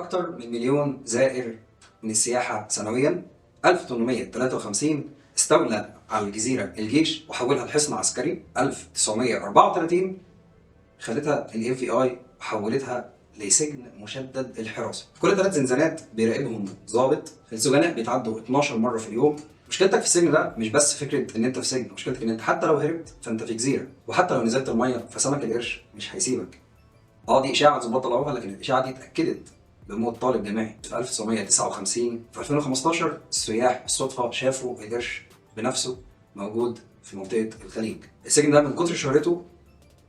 اكتر من مليون زائر من السياحة سنويا. 1853 استولى على الجزيرة الجيش وحولها لحصن عسكري. 1934 خدتها ال FBI وحولتها لسجن مشدد الحراسه. كل ثلاث زنزانات بيراقبهم ضابط. السجناء بيتعدوا 12 مرة في اليوم. مشكلتك في السجن ده مش بس فكرة ان انت في سجن، مشكلتك ان انت حتى لو هربت فانت في جزيره، وحتى لو نزلت المية فسمك القرش مش هيسيبك. دي اشاعة ظباط طلعوها، لكن الاشاعة دي اتاكدت بموت طالب جامعي في 1959. في 2015 السياح بالصدفة شافوا القرش بنفسه موجود في منطقة الخليج. السجن ده من كتر شهرته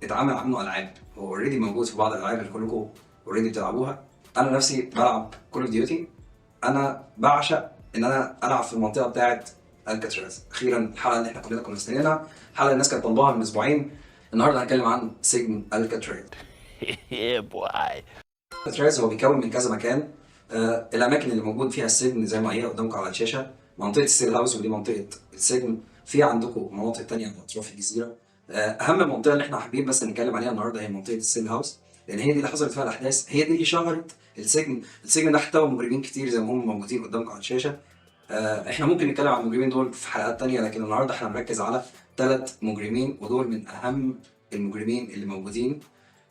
اتعمل عنه العاب، هو already موجود في بعض الالعاب اللي كلكم already بتلعبوها. انا نفسي بلعب Call of Duty، انا بعشق ان انا العب في المنطقة بتاعه الكاتراز. اخيرا الحلقة اللي احنا كلنا كنا مستنيينها، الحلقة اللي الناس كانت طالباها من اسبوعين. النهارده هنتكلم عن سجن الكاتراز. Yeah, boy. الكاتراز هو بيكون من كذا مكان. الاماكن اللي موجود فيها السجن زي ما هي قدامكم على الشاشه، منطقة ال cell house ودي منطقة السجن. في عندكم مناطق تانية على اطراف الجزيره. اهم منطقة اللي احنا حابين بس نتكلم عليها النهارده هي منطقة ال cell house، لان هي دي اللي حصلت فيها الاحداث، هي دي اللي شهرت السجن. السجن ده احتوى مجرمين كتير زي ما هم موجودين قدامكم على الشاشه. احنا ممكن نتكلم عن المجرمين دول في حلقات تانية، لكن النهارده احنا هنركز على ثلاث مجرمين، ودول من اهم المجرمين اللي موجودين.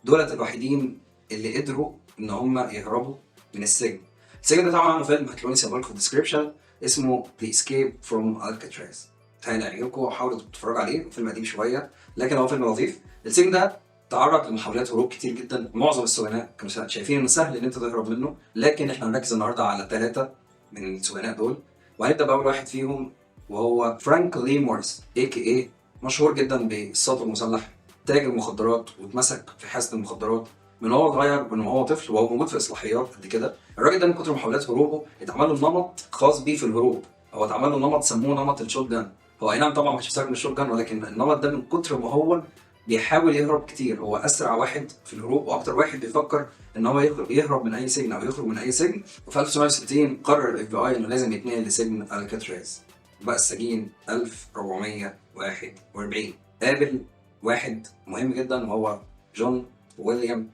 دولت الوحيدين اللي قدروا ان هم يهربوا من السجن. السجن ده طبعا عنه فيلم هتلاقوني سايبه لكم في ال description، اسمه The Escape from Alcatraz. هيعجبكم، حاولوا تتفرجوا عليه. فيلم قديم شويه، لكن هو فيلم لطيف. السجن ده تعرض لمحاولات هروب كتير جدا، معظم السجناء كانوا شايفين انه سهل ان انت تهرب منه، لكن احنا هنركز النهارده على ثلاثة من السجناء دول، وهنبدا باول واحد فيهم وهو فرانك لي موريس، AKA مشهور جدا بالسطو المسلح، تاجر مخدرات، واتمسك في حازه المخدرات من وهو صغير، من وهو طفل، وهو موجود في اصلاحيات قد كده. الراجل ده من كتر محاولات هروبه اتعمل له نمط خاص بيه في الهروب، هو اتعمل له نمط سموه نمط ال shotgun. هو اي نعم طبعا ما كانش بيستخدم ال shotgun، ولكن النمط ده من كتر ما هو بيحاول يهرب كتير، هو اسرع واحد في الهروب واكتر واحد بيفكر ان هو يهرب من اي سجن او يخرج من اي سجن. وفي 1960 قرر ال FBI انه لازم يتنقل لسجن الكاتراز. بقى السجين 1441. قابل واحد مهم جدا وهو جون ويليام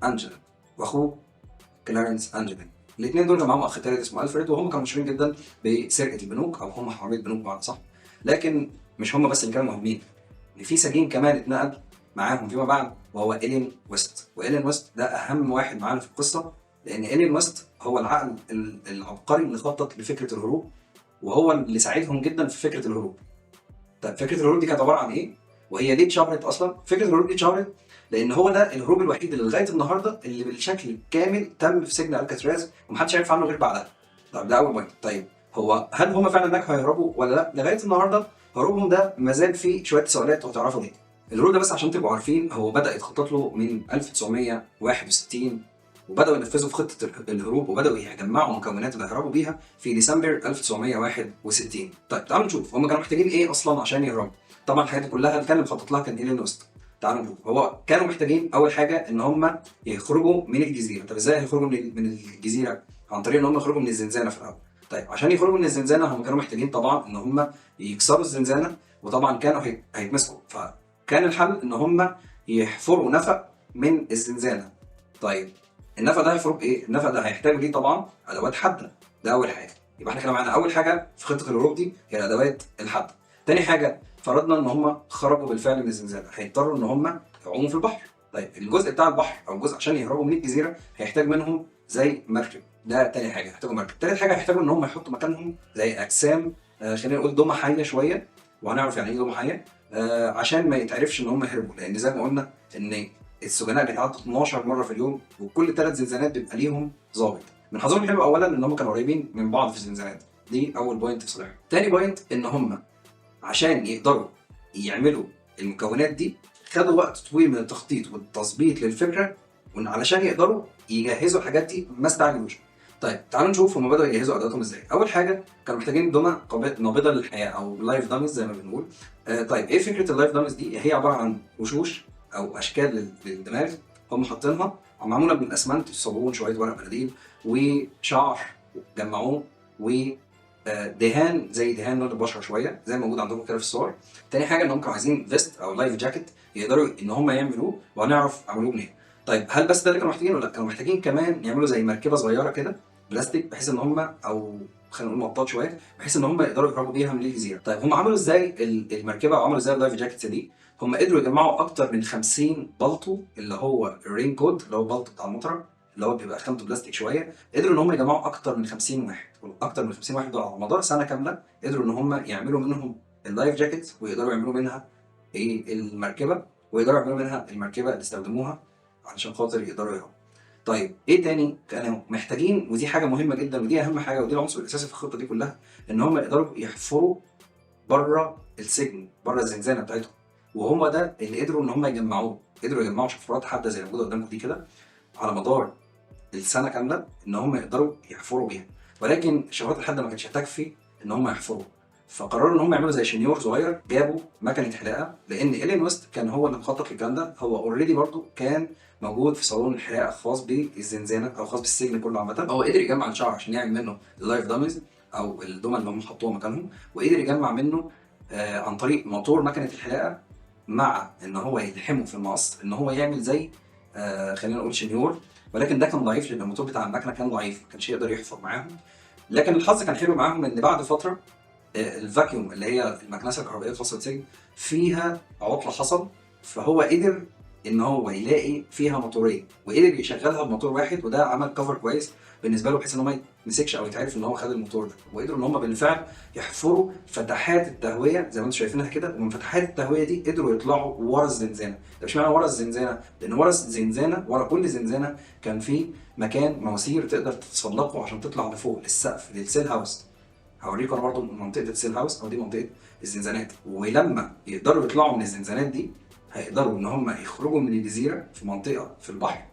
انجلين واخوه كلارنس انجلين. الاثنين دول كان معاهم اخ تالت اسمه الفريد، وهم كانوا مشهورين جدا بسرقه البنوك، او هم حرامية بنوك بمعنى صح. لكن مش هم بس اللي كانوا مهمين، ان في سجين كمان اتنقل معاهم فيما بعد وهو الين ويست. والين ويست ده اهم واحد معانا في القصه، لان الين ويست هو العقل العبقري اللي خطط لفكرة الهروب، وهو اللي ساعدهم جدا في فكرة الهروب. طيب فكرة الهروب دي كانت عبارة عن ايه؟ وهي ليه اتشهرت اصلا؟ فكرة الهروب دي اتشهرت لان هو ده الهروب الوحيد اللي لغاية النهارده اللي بالشكل الكامل تم في سجن الكاتراز ومحدش عرف عنه غير بعدها. طب ده اول point. طيب هو هل هم فعلا نجحوا يهربوا ولا لا؟ لغاية النهارده هروبهم ده ما زال فيه شوية تساؤلات وهتعرفوا ليه. الهروب ده بس عشان تبقوا عارفين هو بدا يتخطط له من 1961، وبداوا ينفذوا في خطه الهروب، وبداوا يجمعوا مكونات اللي هيهربوا بيها في ديسمبر 1961. طيب تعالوا نشوف هم كانوا محتاجين ايه اصلا عشان يهربوا. طبعا الحاجات دي كلها اللي كان مخطط لها كان إيلين ويست. تعالوا نشوف هو كانوا محتاجين اول حاجة ان هم يخرجوا من الجزيره. طب ازاي هيخرجوا من الجزيره؟ عن طريق ان هم يخرجوا من الزنزانة في الاول. طيب عشان يخرجوا من الزنزانة هم كانوا محتاجين طبعا ان هم يكسروا الزنزانه، وطبعا كانوا هيتمسكوا، فكان الحل ان هم يحفروا نفق من الزنزانة. طيب النفق ده هيحفروه بايه؟ النفق ده هيحتاجوا ليه طبعا ادوات حادة، ده اول حاجة. يبقى احنا كده معانا اول حاجة في خطه الهروب دي هي الادوات الحادة. تاني حاجة، فرضنا ان هم خرجوا بالفعل من الزنزانة، هيضطروا ان هم يعوموا في البحر. طيب الجزء بتاع البحر او الجزء عشان يهربوا من الجزيرة هيحتاج منهم زي مركب، ده تاني حاجة هيحتاجوا مركب. تالت حاجة هيحتاجوا ان هم يحطوا مكانهم زي اجسام، خلينا نقول دمى حيه شوية، وهنعرف يعني ايه دمى حيه، عشان ما يتعرفش ان هم هربوا، لان زي ما قلنا ان السجناء بيتعدوا 12 مرة في اليوم، وكل ثلاث زنزانات بيبقى ليهم ضابط. من حظهم الحلو اولا ان هم كانوا قريبين من بعض في الزنزانات دي، اول point في صالحهم. تاني point ان هم عشان يقدروا يعملوا المكونات دي خدوا وقت طويل من التخطيط والتظبيط للفكره، وان علشان يقدروا يجهزوا الحاجات دي ما استعجلوش. طيب تعالوا نشوف هم بدأوا يجهزوا ادواتهم ازاي. اول حاجة كانوا محتاجين دمى نابضه للحياة او live dummies زي ما بنقول. طيب ايه فكرة ال live dummies دي؟ هي عبارة عن وشوش او اشكال للدماغ هم حاطينها، معمولة من الاسمنت، الصابون، شوية ورق مناديل، وشعر جمعوه، و دهان زي دهان لون البشرة شوية زي ما موجود عندكم كده في الصور. تاني حاجة ان هم كانوا عايزين vest او life jacket يقدروا ان هم يعملوه، وهنعرف عملوه منين. طيب هل بس ده اللي كانوا محتاجينه؟ لا، كانوا محتاجين كمان يعملوا زي مركبة صغيرة كده بلاستيك، بحيث ان هم، او خلينا نقول مطاط شويه، بحيث ان هم يقدروا يهربوا بيها من الجزيره. طيب هم عملوا ازاي المركبة، او عملوا ازاي ال life jackets دي؟ هم قدروا يجمعوا اكتر من 50 بلطو، اللي هو ال raincoat، اللي هو البلطو بتاع المطره اللي هو بيبقى خامته بلاستيك شويه. قدروا ان هم يجمعوا اكتر من 50 واحد، واكتر من 50 واحد دول على مدار سنة كاملة قدروا ان هم يعملوا منهم ال life jackets، ويقدروا يعملوا منها ايه المركبه، ويقدروا يعملوا منها المركبة اللي استخدموها علشان خاطر يقدروا يهربوا. طيب ايه تاني كانوا محتاجين؟ ودي حاجة مهمة جدا، ودي اهم حاجه، ودي العنصر الاساسي في الخطة دي كلها، ان هم يقدروا يحفروا بره السجن، بره الزنزانة بتاعتهم. وهم ده اللي قدروا ان هم يجمعوه، قدروا يجمعوا شفرات حادة زي اللي موجودة قدامكم دي كده على مدار السنة كاملة، ان هم يقدروا يحفروا بيها. ولكن الشفرات الحادة ما كانتش هتكفي ان هم يحفروا، فقرروا ان هم يعملوا زي شنيور صغير. جابوا مكنه حلاقه، لان الين ويست كان هو اللي مخطط للكلام ده. هو already برضو كان موجود في صالون الحلاقة الخاص بالزنزانه او خاص بالسجن كله عامه. هو قدر يجمع الشعر عشان يعمل منه ال live dummies او الدمى اللي هم حطوها مكانهم، وقدر يجمع منه عن طريق موتور مكنه الحلاقة، مع ان هو يلحمه في المقص، ان هو يعمل زي خلينا نقول شنيور. ولكن ده كان ضعيف، لان الموتور بتاع المكنه كان ضعيف، ما كانش يقدر يحفر معاهم. لكن الحظ كان حلو معاهم، ان بعد فترة ال vacuum اللي هي المكنسة الكهربائية الخاصة بالسجن فيها عطله حصل، فهو قدر ان هو يلاقي فيها موتورين، وقدر يشغلها بموتور واحد، وده عمل cover كويس بالنسبة له، بحيث ان هو ما يتمسكش او يتعرف ان هو خد الموتور ده. وقدروا ان هم بالفعل يحفروا فتحات التهويه زي ما انتم شايفينها كده، ومن فتحات التهويه دي قدروا يطلعوا ورا الزنزانه. طب اشمعنى ورا الزنزانه؟ لان ورا الزنزانه، ورا كل زنزانة كان في مكان مواسير تقدر تتسلقه عشان تطلع لفوق للسقف لل cell house. هوريكم انا برضه منطقة ال cell house، او دي منطقة الزنزانات. ولما يقدروا يطلعوا من الزنزانات دي، هيقدروا ان هم يخرجوا من الجزيرة في منطقة في البحر،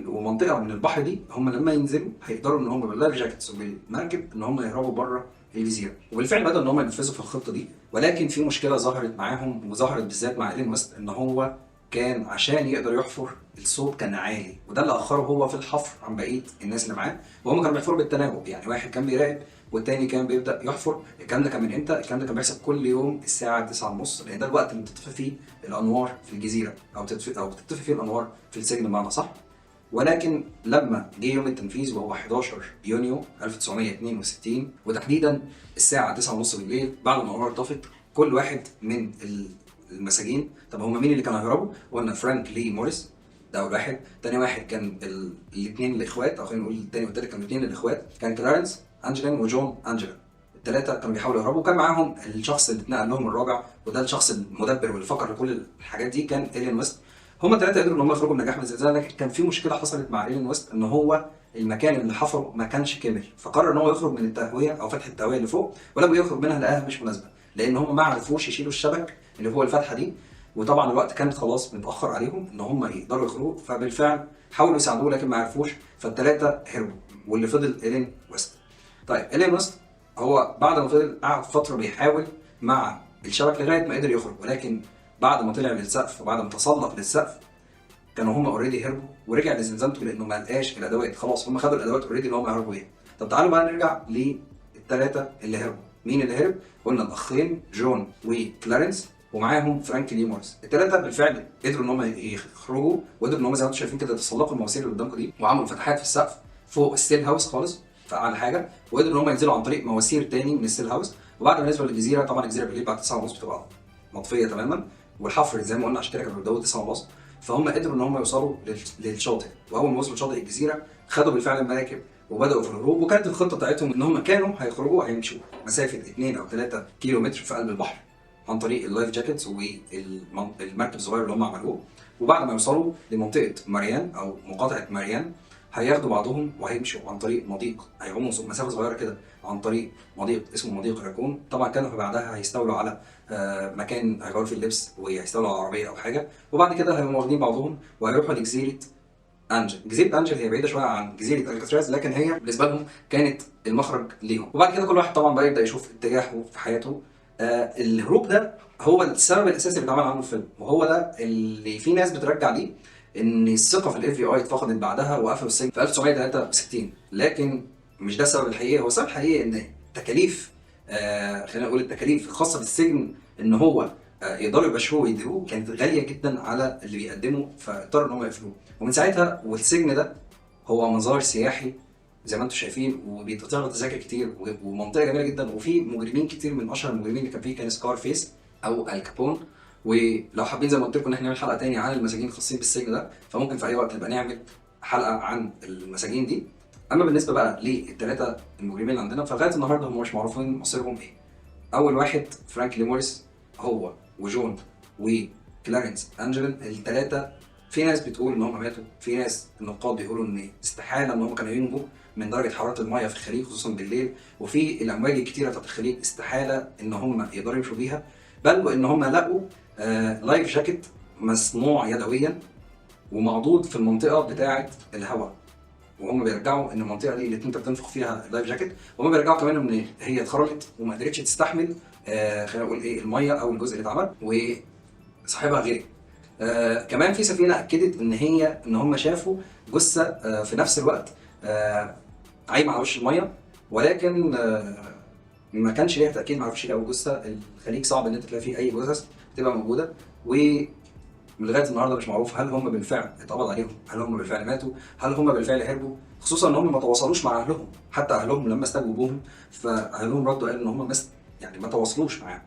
ومنطقة من البحر دي هم لما ينزلوا هيقدروا ان هم بال life jackets وبالمركب ان هم يهربوا بره الجزيره. وبالفعل بدأوا ان هم ينفذوا في الخطة دي، ولكن في مشكلة ظهرت معاهم، وظهرت بالذات مع الين ويست، ان هو كان عشان يقدر يحفر الصوت كان عالي، وده اللي اخره هو في الحفر عن بقية الناس اللي معاه. وهم كانوا بيحفروا بالتناوب، يعني واحد كان بيراقب والتاني كان بيبدا يحفر. الكلام ده كان من امتى؟ الكلام ده كان بيحصل كل يوم الساعة 9:30، لان ده الوقت اللي بتطفي فيه الانوار في الجزيره، او بتطفي فيه الانوار في السجن بمعنى صح. ولكن لما جه يوم التنفيذ، وهو 11 يونيو 1962، وتحديدا الساعة 9:30 بالليل، بعد ما الانوار طفت، كل واحد من المساجين، طب هم مين اللي كانوا هيهربوا؟ قلنا فرانك لي موريس ده اول واحد، تاني واحد كان الاثنين الاخوات، او خلينا نقول الثاني والثالث كانوا الاثنين الاخوات، كان كلارنس انجلين وجون انجلين. الثلاثة كانوا بيحاولوا يهربوا، وكان معاهم الشخص اللي اتنقل لهم الرابع، وده الشخص المدبر واللي فكر لكل الحاجات دي، كان الين ويست. هما الثلاثة قدروا ان هم يخرجوا بنجاح من الزنزانه، لكن كان في مشكلة حصلت مع الين ويست، ان هو المكان اللي حفره ما كانش كامل، فقرر ان هو يخرج من التهويه او فتحه التهويه اللي فوق، ولما يخرج منها لقاها مش مناسبة، لان هم ما عرفوش يشيلوا الشبك اللي فوق الفتحة دي، وطبعا الوقت كان خلاص متاخر عليهم ان هم يقدروا يخرجوا، فبالفعل حاولوا يساعدوه لكن ما عرفوش، فالثلاثه هربوا، واللي فضل الين ويست. طيب الين ويست هو بعد ما فضل قعد فترة بيحاول مع الشبك لغاية ما قدر يخرج، ولكن بعد ما طلع للسقف وبعد ما تسلق للسقف كانوا هم already هربوا، ورجع لزنزانته لانه ما لقاش الادوات، خلاص هم خدوا الادوات already اللي هم هربوا بيها. طب تعالوا بقى نرجع للثلاثه اللي هربوا. مين اللي هرب؟ قلنا الاخين جون وكلارنس ومعاهم فرانك لي موريس. الثلاثة بالفعل قدروا ان هم يخرجوا، وقدروا ان هم زي ما انتم شايفين كده تسلقوا المواسير اللي قدامكم دي، وعملوا فتحات في السقف فوق ال cell house خالص في اعلى حاجه، وقدروا ان هم ينزلوا عن طريق مواسير تاني من ال cell house. وبعد ما نزلوا للجزيرة، طبعا الجزيرة بالليل بعد 9:30 بتبقى مطفيه تماما، والحفر زي ما قلنا عشان كده كانوا بيبداوا 9:30، فهم قدروا ان هم يوصلوا للشاطئ. واول ما وصلوا لشاطئ الجزيرة خدوا بالفعل المراكب وبداوا في الهروب. وكانت الخطة بتاعتهم ان هم كانوا هيخرجوا هيمشوا مسافة 2 او 3 كيلو متر في قلب البحر عن طريق ال life jackets والمركب الصغير اللي هم عملوه. وبعد ما يوصلوا لمنطقه ماريان او مقاطعه ماريان هياخدوا بعضهم وهيمشوا عن طريق مضيق، هيعوموا مسافة صغيرة كده عن طريق مضيق اسمه مضيق راكون. طبعا كانوا بعدها هيستولوا على مكان هيغيروا فيه اللبس وهيستولوا على عربية او حاجه، وبعد كده هيقوموا واخدين بعضهم وهيروحوا لجزيرة انجل. جزيرة انجل هي بعيدة شوية عن جزيرة الكاتراز، لكن هي بالنسبة لهم كانت المخرج ليهم. وبعد كده كل واحد طبعا بقى يبدا يشوف اتجاهه في حياته. الهروب ده هو السبب الاساسي اللي اتعمل عنه الفيلم، وهو ده اللي في ناس بترجع ليه ان الثقة في ال FBI اتفقدت بعدها وقفلوا السجن في 1963. لكن مش ده السبب الحقيقي. هو السبب الحقيقي ان تكاليف، خلينا نقول التكاليف الخاصة بالسجن، ان هو يقدروا يبشروه ويديروه كانت غالية جدا على اللي بيقدموا، فاضطروا ان هم يقفلوه. ومن ساعتها والسجن ده هو مزار سياحي زي ما انتم شايفين، وبيتقطع له تذاكر كتير، ومنطقة جميلة جدا، وفي مجرمين كتير. من اشهر المجرمين اللي كان فيه كان سكارفيس او الكابون. ولو حابين زي ما قلت لكم ان احنا نعمل حلقة تاني عن المساجين الخاصين بالسجن ده، فممكن في اي وقت نبقى نعمل حلقة عن المساجين دي. اما بالنسبة بقى للثلاثه المجرمين اللي عندنا، فلغايه النهارده هم مش معروفين مصيرهم ايه. اول واحد فرانك موريس، هو وجون وكلارنس انجلين، الثلاثة في ناس بتقول ان هم ماتوا، في ناس النقاد بيقولوا ان استحالة ان هم كانوا ينجوا من درجه حرارة المية في الخليج خصوصا بالليل، وفي الامواج الكتيرة بتاعت الخليج استحالة ان هم يقدروا يمشوا بيها، بل وان هم لقوا life jacket مصنوع يدويا ومعضوض في المنطقة بتاعه الهواء، وهم بيرجعوا ان المنطقة دي اللي انت بتنفخ فيها ال life jacket، وهم بيرجعوا كمان ان هي اتخرمت وما قدرتش تستحمل خلينا نقول ايه المية او الجزء اللي اتعمل، وصاحبها غرق. كمان في سفينة اكدت ان هم شافوا جثة في نفس الوقت عايمه على وش المية، ولكن ما كانش ليها تاكيد، ما عرفوش يلاقوا جثة. الخليج صعب ان انت تلاقي فيه اي جثث بتبقى موجودة، و لغاية النهارده مش معروف هل هم بالفعل اتقبض عليهم، هل هم بالفعل ماتوا، هل هم بالفعل هربوا، خصوصا ان هم ما تواصلوش مع اهلهم. حتى اهلهم لما استجوبوهم فاهلهم ردوا قالوا ان هم بس يعني ما تواصلوش معاهم.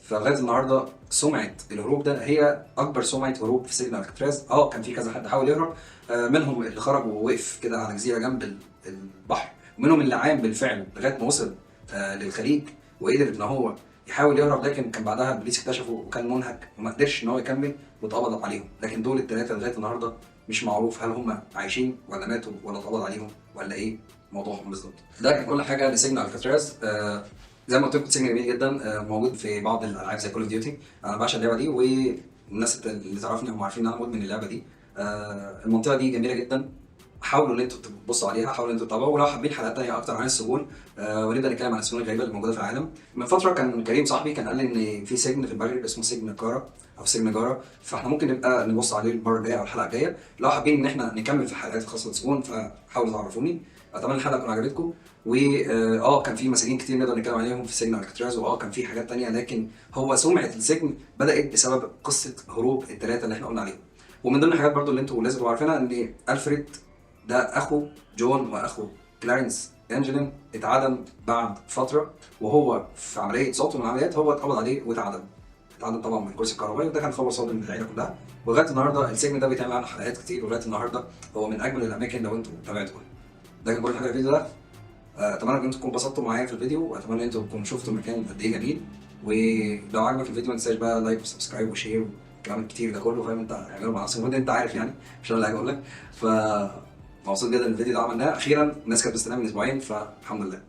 فلغايه النهارده سمعه الهروب ده هي اكبر سمعه هروب في سجن الكاتراز. كان في كذا حد حاول يهرب، منهم اللي خرج ووقف كده على جزيرة جنب البحر، ومنهم اللي عام بالفعل لغاية ما وصل للخليج وقدر ان هو يحاول يهرب، لكن كان بعدها البوليس اكتشفه وكان منهك وما قدرش ان هو يكمل واتقبض عليهم. لكن دول الثلاثة لغاية النهارده مش معروف هل هم عايشين ولا ماتوا ولا اتقبض عليهم ولا ايه موضوعهم بالظبط. ده كان كل حاجة لسجن الكاتراز. زي ما قلت لكم سجن جميل جدا، موجود في بعض الالعاب زي Call of Duty. انا بعشق اللعبة دي، والناس اللي تعرفني هم عارفين ان انا مدمن اللعبة دي. المنطقة دي جميلة جدا، حاولوا ان انتوا تبصوا عليها، حاولوا ان انتوا تتابعوا، ولو حابين حلقات ثانية اكتر عن السجون ونبدا نتكلم عن السجون الغريبة اللي موجودة في العالم. من فترة كان كريم صاحبي كان قال لي ان في سجن في المغرب اسمه سجن كارا او سجن جارا، فاحنا ممكن نبقى نبص عليه المرة الجاية او الحلقة الجاية. لو حابين ان احنا نكمل في الحلقات الخاصة بالسجون فحاولوا تعرفوني. اتمنى الحلقة تكون عجبتكم، و كان في مساجين كتير نقدر نتكلم عليهم في سجن الكاتراز، كان في حاجات تانية، لكن هو سمعه السجن بدات بسبب قصة هروب الثلاثة اللي احنا قلنا عليهم. ومن ضمن الحاجات برضو اللي انتوا لازم تبقوا عارفينها ان الفريد ده اخو جون واخو كلارنس انجلين اتعدم بعد فترة، وهو في عملية صوت من العمليات هو اتقبض عليه واتعدم. اتعدم طبعا من الكرسي الكهربائي، وده كان خبر صادم للعيلة كلها. ولغاية النهارده السجن ده بيتعمل عنه حلقات كتير، ولغاية النهارده هو من اجمل الاماكن لو انتوا تابعتوها. ده كان كل حاجة في الفيديو ده. اتمنى ان انتم تكونوا اتبسطتوا معايا في الفيديو، واتمنى ان انتم تكونوا شفتوا المكان قد ايه جميل. ولو عجبك الفيديو ما تنساش بقى like و subscribe و share والكلام الكتير ده كله، فاهم انت، اعمله مع نفسك المفروض انت عارف يعني، مش انا اللي هاجي اقول لك. ف مبسوط جدا ان الفيديو ده عملناه اخيرا، الناس كانت مستناه من اسبوعين، فالحمد لله.